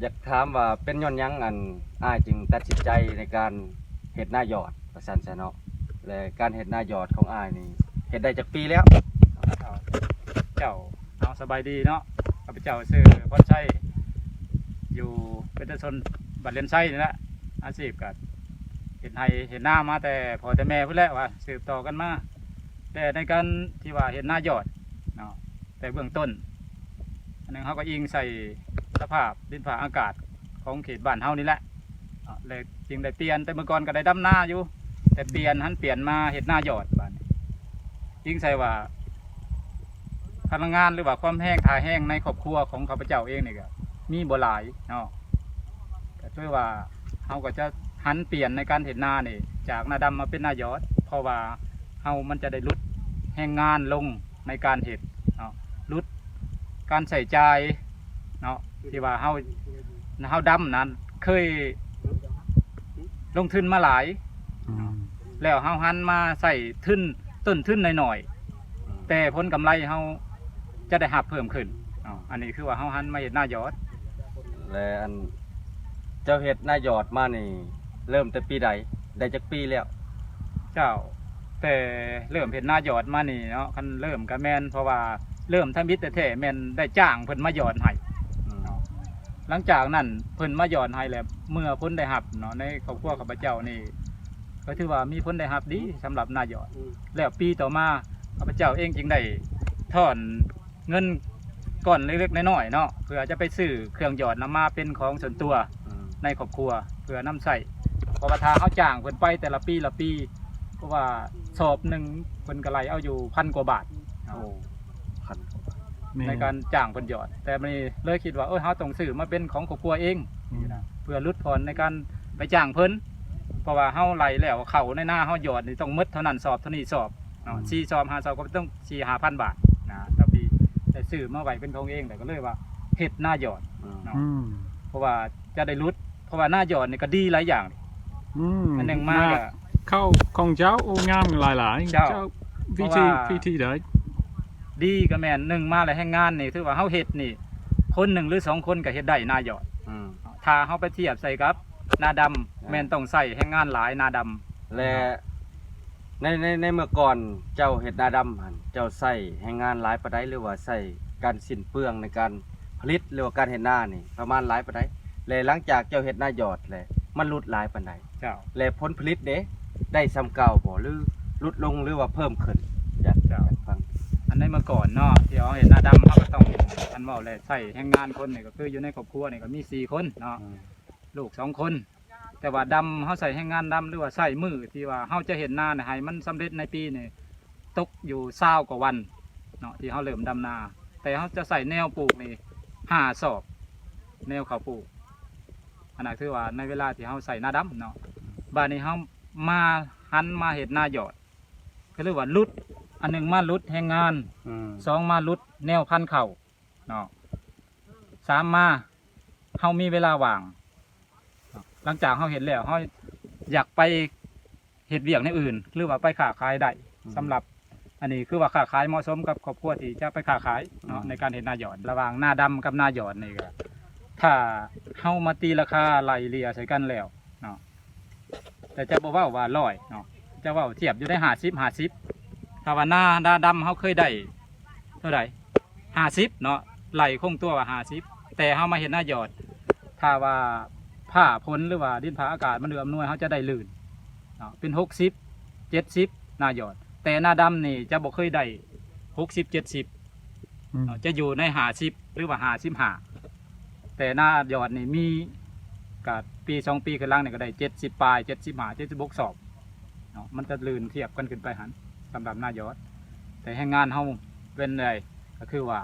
ຢາກຖາມວ່າເປັນຍ້ອນຫຍັງ ອັນ ອ້າຍຈຶ່ງຕັດສິນໃຈໃນການເຮັດນາຢອດ ວ່າຊັ້ນຊະເນາະ ແລະ ການເຮັດນາຢອດຂອງອ້າຍນີ້ເຮັດໄດ້ຈັກປີແລ້ວ? ເຈົ້າ ເອົາ ສະບາຍດີເນາະ ຂ້າພະເຈົ້າຊື່ພອນໄຊ ຢູ່ເປັນປະຊາຊົນບ້ານເລນໄຊນີ້ແຫຼະ ອາຊີບກໍເຮັດໄຮ່ເຮັດນາມາແຕ່ພໍ່ແຕ່ແມ່ພຸ້ນແຫຼະ ວ່າສືບຕໍ່ກັນມາ ແຕ່ໃນການທີ່ວ່າເຮັດນາຢອດເນາະ ແຕ່ເບື້ອງຕົ້ນ ອັນໜຶ່ງເຮົາກໍອີງໃສ່ສະພາບດິນຟ້າອາກາດຂອງເຂດບ້ານເຮົານີ້ແຫຼະ ແລະ ຈຶ່ງໄດ້ປ່ຽນ ແຕ່ເມື່ອກ່ອນກໍໄດ້ດຳນາຢູ່ ແຕ່ປ່ຽນ ຫັນປ່ຽນມາເຮັດນາຢອດ ບາດນີ້ອີງໃສ່ວ່າ ພະລັງງານ ຫຼືວ່າຄວາມແຮງ ທ່າແຮງໃນຄອບຄົວຂອງຂ້າພະເຈົ້າເອງນີ້ກໍມີບໍ່ຫຼາຍເນາະ ກໍຄືວ່າເຮົາກໍຈະຫັນປ່ຽນໃນການເຮັດນານີ້ ຈາກນາດຳມາເປັນນາຢອດ ເພາະວ່າເຮົາມັນຈະໄດ້ຫຼຸດແຮງງານລົງໃນການເຮັດເນາະ ຫຼຸດການໃຊ້ຈ່າຍເນາະ ທີ່ວ່າເຮົາ ເຮົາດຳນັ້ນເຄີຍລົງທຶນມາຫຼາຍ ອືມ ແລ້ວເຮົາຫັນມາໃຊ້ທຶນ ຕົ້ນທຶນໜ້ອຍໆ ອືມ ແຕ່ຜົນກຳໄລເຮົາຈະໄດ້ຮັບເພີ່ມຂຶ້ນເນາະ ອັນນີ້ຄືວ່າເຮົາຫັນມາເຮັດນາຢອດ. ແລະ ອັນ ເຈົ້າເຮັດນາຢອດມານີ້ ເລີ່ມແຕ່ປີໃດ? ໄດ້ຈັກປີແລ້ວ? ເຈົ້າ ແຕ່ເລີ່ມເຮັດນາຢອດມານີ້ເນາະ ຄັນເລີ່ມກໍແມ່ນ ເພາະວ່າເລີ່ມທຳອິດແທ້ໆ ແມ່ນໄດ້ຈ້າງເພິ່ນມາຢອດໃຫ້ ອືມ ເນາະ ຫຼັງຈາກນັ້ນເພິ່ນມາຢອດໃຫ້ແລ້ວ ເມື່ອຜົນໄດ້ຮັບເນາະ ໃນຄອບຄົວຂ້າພະເຈົ້ານີ້ ກໍຖືວ່າມີຜົນໄດ້ຮັບດີສຳລັບນາຢອດ ອືມ ແລ້ວປີຕໍ່ມາ ຂ້າພະເຈົ້າເອງຈຶ່ງໄດ້ຖອນເງິນກ້ອນເລັກໆນ້ອຍໆເນາະ ເພື່ອຈະໄປຊື້ເຄື່ອງຢອດນຳມາເປັນຂອງສ່ວນຕົວ ອືມ ໃນຄອບຄົວ ເພື່ອນຳໃຊ້ ເພາະວ່າຖ້າເຮົາຈ້າງເພິ່ນໄປແຕ່ລະປີລະປີ ເພາະວ່າສອບໜຶ່ງເພິ່ນກໍໄລ່ເອົາຢູ່ພັນກວ່າບາດ ໂອ້ ພັນກວ່າບາດ ແມ່ນ ໃນການຈ້າງເພິ່ນຢອດ ແຕ່ບັດນີ້ເລີຍຄິດວ່າ ເອີ ເຮົາຕ້ອງຊື້ມາເປັນຂອງຄອບຄົວເອງ ອືມ ເພື່ອຫຼຸດຜ່ອນໃນການໄປຈ້າງເພິ່ນ ເພາະວ່າເຮົາໄລ່ແລ້ວ ເຂົ້າໃນນາເຮົາຢອດນີ້ຕ້ອງໝົດເທົ່ານັ້ນສອບ ເທົ່ານີ້ສອບເນາະ ອືມ ສີ່ສອບ ຫ້າສອບ ກໍຕ້ອງສີ່ຫ້າພັນບາດນະ ແຕ່ປີ ໄດ້ຊື້ມາໄວ້ເປັນຂອງເອງ ແລ້ວກໍເລີຍວ່າເຮັດນາຢອດ ອືມ ເນາະ ອືມ ເພາະວ່າຈະໄດ້ຫຼຸດ ເພາະວ່ານາຢອດນີ້ກໍດີຫຼາຍຢ່າງ ອືມ ອັນໜຶ່ງມາກໍ ເຂົ້າຂອງເຈົ້າ ໂອ້ ງາມຫຼາຍໆ ເຈົ້າ ເຈົ້າ ວິທີ ເພາະວ່າ ວິທີໃດ? ດີກໍແມ່ນ ໜຶ່ງມາແລ້ວແຮງງານນີ້ ຖືວ່າເຮົາເຮັດນີ້ ຄົນໜຶ່ງ ຫຼື ສອງຄົນກໍເຮັດໄດ້ນາຢອດ ອືມ ຖ້າເຮົາໄປທຽບໃສ່ກັບນາດຳ ແມ່ນ ແມ່ນຕ້ອງໃຊ້ແຮງງານຫຼາຍນາດຳ ແລະ ໃນ ໃນ ໃນເມື່ອກ່ອນເຈົ້າເຮັດນາດຳຫັ້ນ ເຈົ້າໃຊ້ແຮງງານຫຼາຍປານໃດ ຫຼືວ່າໃຊ້ການສິ້ນເປືອງໃນການຜະລິດ ຫຼືວ່າການເຮັດນານີ້ປະມານຫຼາຍປານໃດ? ແລະ ຫຼັງຈາກເຈົ້າເຮັດນາຢອດແລ້ວ ມັນຫຼຸດຫຼາຍປານໃດ? ເຈົ້າ ແລະ ຜົນຜະລິດເດ ໄດ້ສ່ຳເກົ່າບໍ່ ຫຼື ຫຼຸດລົງ ຫຼືວ່າເພີ່ມຂຶ້ນ? ຢາກ ເຈົ້າ ຢາກຟັງ. ອັນໃນເມື່ອກ່ອນເນາະ ທີ່ເຮົາເຮັດນາດຳ ເຮົາກໍຕ້ອງ ອັນເວົ້າແຫຼະ ໃຊ້ແຮງງານຄົນນີ້ ກໍຄືຢູ່ໃນຄອບຄົວນີ້ກໍມີສີ່ຄົນເນາະ ອືມ ລູກສອງຄົນ ແຕ່ວ່າດຳ ເຮົາໃຊ້ແຮງງານດຳ ຫຼືວ່າໃຊ້ມື້ທີ່ວ່າເຮົາຈະເຮັດນາໃຫ້ມັນສຳເລັດໃນປີນີ້ ຕົກຢູ່ຊາວກວ່າວັນເນາະ ທີ່ເຮົາເລີ່ມດຳນາ ແຕ່ເຮົາຈະໃຊ້ແນວປູກນີ້ຫ້າສອບ ແນວເຂົ້າປູກ ອັນນັ້ນຄືວ່າໃນເວລາທີ່ເຮົາໃຊ້ນາດຳເນາະ ບາດນີ້ເຮົາມາຫັນມາເຮັດນາຢອດ ກໍເລີຍວ່າຫຼຸດ ອັນໜຶ່ງມາຫຼຸດແຮງງານ ອືມ ສອງມາຫຼຸດແນວພັນເຂົ້າເນາະ ສາມມາ ເຮົາມີເວລາວ່າງ ຫຼັງຈາກເຮົາເຮັດແລ້ວ ເຮົາຢາກໄປເຮັດວຽກແນວອື່ນ ຫຼືວ່າໄປຄ້າຂາຍໄດ້ ອືມ ສຳລັບອັນນີ້ຄືວ່າຄ້າຂາຍເໝາະສົມກັບຄອບຄົວທີ່ຈະໄປຄ້າຂາຍເນາະ ອືມ ໃນການເຮັດນາຢອດ ລະຫວ່າງນາດຳກັບນາຢອດນີ້ກໍ ຖ້າເຮົາມາຕີລາຄາໄລ່ເລ່ຍໃສ່ກັນແລ້ວເນາະ ແຕ່ຈະບໍ່ເວົ້າວ່າຮ້ອຍເນາະ ຈະເວົ້າທຽບຢູ່ໃນຫ້າສິບ ຫ້າສິບ ຖ້າວ່ານາ ນາດຳເຮົາເຄີຍໄດ້ເທົ່າໃດ? ຫ້າສິບເນາະ ໄລ່ຄົງຕົວວ່າຫ້າສິບ ແຕ່ເຮົາມາເຮັດນາຢອດ ຖ້າວ່າຟ້າຝົນ ຫຼືວ່າດິນຟ້າອາກາດມັນເອື້ອອຳນວຍ ເຮົາຈະໄດ້ລື່ນເນາະ ເປັນຫົກສິບ ເຈັດສິບ ນາຢອດ ແຕ່ນາດຳນີ້ຈະບໍ່ເຄີຍໄດ້ຫົກສິບ ເຈັດສິບ ອືມ ເນາະ ຈະຢູ່ໃນຫ້າສິບ ຫຼືວ່າຫ້າສິບຫ້າ ແຕ່ນາຢອດນີ້ມີ ກະປີສອງປີຂຶ້ນຫຼັງນີ້ກໍໄດ້ເຈັດສິບປາຍ ເຈັດສິບຫ້າ ເຈັດສິບຫົກສອບເນາະ ມັນຈະລື່ນທຽບກັນຂຶ້ນໄປຫັ້ນ ສຳລັບນາຢອດ ແຕ່ແຮງງານເຮົາເປັນໃດ ກໍຄືວ່າ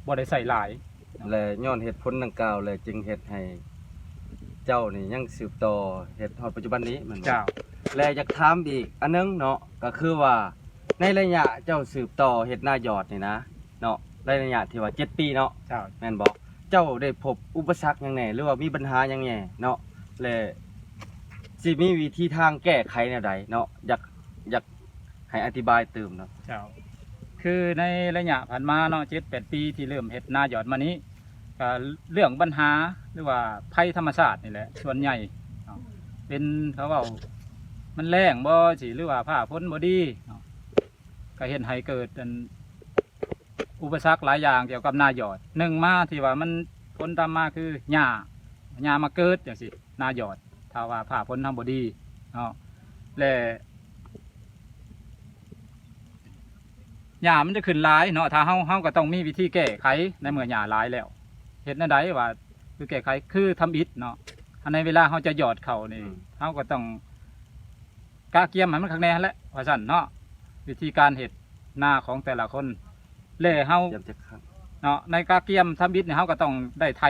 ບໍ່ໄດ້ໃຊ້ຫຼາຍເນາະ ແລະ ຍ້ອນເຫດຜົນດັ່ງກ່າວແຫຼະ ຈຶ່ງເຮັດໃຫ້ເຈົ້ານີ້ຍັງສືບຕໍ່ເຮັດຮອດປັດຈຸບັນນີ້ແມ່ນບໍ່? ເຈົ້າ ແລະ ຢາກຖາມອີກອັນໜຶ່ງເນາະ ກໍຄືວ່າ ໃນໄລຍະເຈົ້າສືບຕໍ່ເຮັດນາຢອດນີ້ນະເນາະ ໃນໄລຍະທີ່ວ່າເຈັດປີເນາະ ເຈົ້າ ແມ່ນບໍ່? ເຈົ້າໄດ້ພົບອຸປະສັກຫຍັງແດ່ ຫຼືວ່າມີບັນຫາຫຍັງແດ່ເນາະ ແລະ ຊິມີວິທີທາງແກ້ໄຂແນວໃດເນາະ? ຢາກ ຢາກໃຫ້ອະທິບາຍຕື່ມເນາະ. ເຈົ້າ ຄືໃນໄລຍະຜ່ານມາເນາະ ເຈັດແປດປີທີ່ເລີ່ມເຮັດນາຢອດມານີ້ ກໍເລື່ອງບັນຫາ ຫຼືວ່າໄພທຳມະຊາດນີ້ແຫຼະ ສ່ວນໃຫຍ່ເນາະ ເປັນ ເຂົາເວົ້າ ມັນແລ້ງບໍ່ຊີ້ ຫຼືວ່າຟ້າຝົນບໍ່ດີເນາະ ກໍເຮັດໃຫ້ເກີດອັນ ອຸປະສັກຫຼາຍຢ່າງກ່ຽວກັບນາຢອດ. ໜຶ່ງມາທີ່ວ່າມັນ ຜົນຕາມມາຄືຫຍ້າ ຫຍ້າມາເກີດຈັ່ງຊີ້ ນາຢອດ ຖ້າວ່າຟ້າຝົນເຮົາບໍ່ດີເນາະ ແລະ ຫຍ້າມັນຈະຂຶ້ນຫຼາຍເນາະ ຖ້າເຮົາ ເຮົາກໍຕ້ອງມີວິທີແກ້ໄຂ ໃນເມື່ອຫຍ້າຫຼາຍແລ້ວ ເຮັດແນວໃດວ່າ ຄືແກ້ໄຂ ຄືທຳອິດເນາະ ອັນໃນເວລາເຮົາຈະຢອດເຂົ້ານີ້ ອືມ ເຮົາກໍຕ້ອງກະກຽມໃຫ້ມັນຄັກແນ່ຫັ້ນແຫຼະ ວ່າຊັ້ນເນາະ ວິທີການເຮັດນາຂອງແຕ່ລະຄົນ ແລະ ເຮົາ ກຽມຈັກຄັ້ງ ເນາະ ໃນກະກຽມທຳອິດນີ້ ເຮົາກໍຕ້ອງໄດ້ໄຖ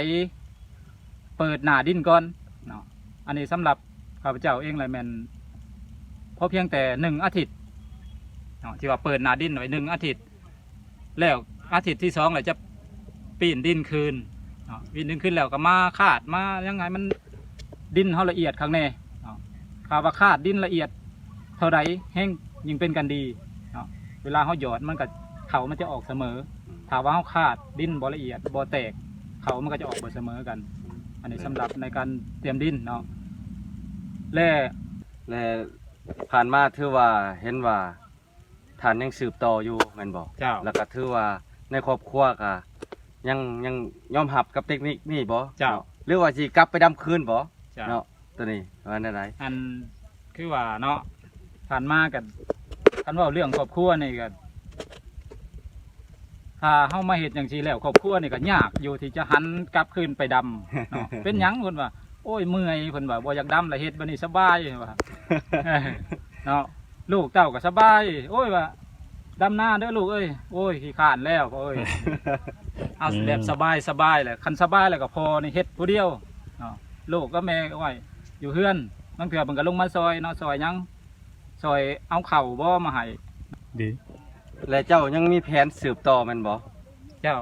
ເປີດໜ້າດິນກ່ອນເນາະ ອັນນີ້ສຳລັບຂ້າພະເຈົ້າເອງລະແມ່ນ ພໍພຽງແຕ່ໜຶ່ງອາທິດເນາະ ທີ່ວ່າເປີດໜ້າດິນໄວ້ໜຶ່ງອາທິດ ແລ້ວອາທິດທີສອງລະຈະປີ້ນດິນຄືນເນາະ ປີ້ນດິນຄືນແລ້ວກໍມາຄາດ ມາຫຍັງໃຫ້ມັນ ດິນເຮົາລະອຽດຄັກແນ່ເນາະ ຖ້າວ່າຄາດດິນລະອຽດເທົ່າໃດ ແຮ່ງຍິ່ງເປັນການດີເນາະ ເວລາເຮົາຢອດມັນກໍ ເຂົ້າມັນຈະອອກສະເໝີ ອືມ ຖ້າວ່າເຮົາຄາດດິນບໍ່ລະອຽດ ບໍ່ແຕກ ເຂົ້າມັນກໍຈະອອກບໍ່ສະເໝີກັນ ອືມ ອັນນີ້ສຳລັບໃນການຕຽມດິນເນາະ ແລະ ແລະ ຜ່ານມາຖືວ່າເຫັນວ່າ ທ່ານຍັງສືບຕໍ່ຢູ່ແມ່ນບໍ່? ເຈົ້າ ແລ້ວກໍຖືວ່າໃນຄອບຄົວກໍຍັງ ຍັງຍອມຮັບກັບເຕັກນິກນີ້ບໍ່? ເຈົ້າ ເນາະ ຫຼືວ່າຊິກັບໄປດຳຄືນບໍ່? ເຈົ້າ ເນາະ ໂຕນີ້ວ່າແນວໃດ? ອັນ ຄືວ່າເນາະ ຜ່ານມາກໍ ຄັນເວົ້າເລື່ອງຄອບຄົວນີ້ກໍ ຖ້າເຮົາມາເຮັດຈັ່ງຊີ້ແລ້ວ ຄອບຄົວນີ້ກໍຍາກຢູ່ທີ່ຈະຫັນກັບຄືນໄປດຳເນາະ ເປັນຫຍັງ ເພິ່ນວ່າ ໂອ້ຍ ເມື່ອຍ ເພິ່ນວ່າ ບໍ່ຢາກດຳ ລະເຮັດແບບນີ້ສະບາຍ ວ່າ ເນາະ ລູກເຕົ້າກໍສະບາຍ ໂອ້ຍ ວ່າ ດຳນາເດີລູກເອີຍ ໂອ້ຍ ຂີ້ຄ້ານແລ້ວພໍ່ເອີຍ ເອົາ ອືມ ແບບສະບາຍສະບາຍແຫຼະ ຄັນສະບາຍແລ້ວກໍພໍ່ນີ້ເຮັດຜູ້ດຽວເນາະ ລູກກັບແມ່ ໂອ້ຍ ຢູ່ເຮືອນ ລາງເທື່ອເພິ່ນກໍລົງມາຊ່ອຍເນາະ ຊ່ອຍຫຍັງ ຊ່ອຍເອົາເຂົ້າບໍ່ມາໃຫ້ ດີ ແລະເຈົ້າຍັງມີແຜນສືບຕໍ່ແມ່ນບໍ່? ເຈົ້າ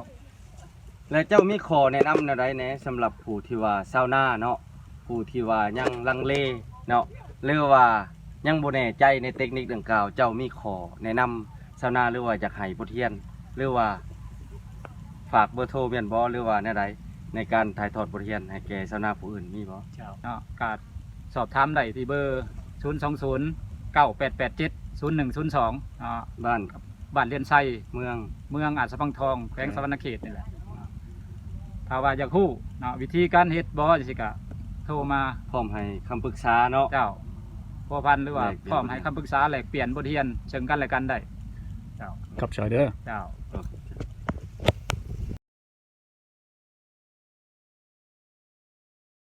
ແລະເຈົ້າມີຂໍ້ແນະນຳແນວໃດແດ່ ສຳລັບຜູ້ທີ່ວ່າຊາວນາເນາະ ຜູ້ທີ່ວ່າຍັງລັງເລເນາະ ຫຼືວ່າຍັງບໍ່ແນ່ໃຈໃນເຕັກນິກດັ່ງກ່າວ ເຈົ້າມີຂໍ້ແນະນຳຊາວນາ ຫຼືວ່າຢາກໃຫ້ບົດຮຽນ ຫຼືວ່າຝາກເບີໂທແມ່ນບໍ່ ຫຼືວ່າແນວໃດ ໃນການຖ່າຍທອດບົດຮຽນໃຫ້ແກ່ຊາວນາຜູ້ອື່ນມີບໍ່? ເຈົ້າ ເນາະ ກໍສອບຖາມໄດ້ທີ່ເບີ ສູນສອງສູນ ເກົ້າແປດແປດເຈັດ ສູນໜຶ່ງສູນສອງ ເນາະ ບ້ານ ບ້ານລຽນໄຊ ເມືອງ ເມືອງອາດສະພັງທອງ ແຂວງ ແຂວງ ສະຫວັນນະເຂດນີ້ແຫຼະ ຖ້າວ່າຢາກຮູ້ເນາະ ວິທີການເຮັດບໍ່ຈັ່ງຊີ້ກະໂທມາ ພ້ອມໃຫ້ຄຳປຶກສາເນາະ ເຈົ້າ ພົວພັນ ຫຼືວ່າ ແລກປ່ຽນ ພ້ອມໃຫ້ຄຳປຶກສາ ແລກປ່ຽນບົດຮຽນເຊິ່ງກັນແລະກັນໄດ້ ເຈົ້າ ຂອບໃຈເດີ ເຈົ້າ.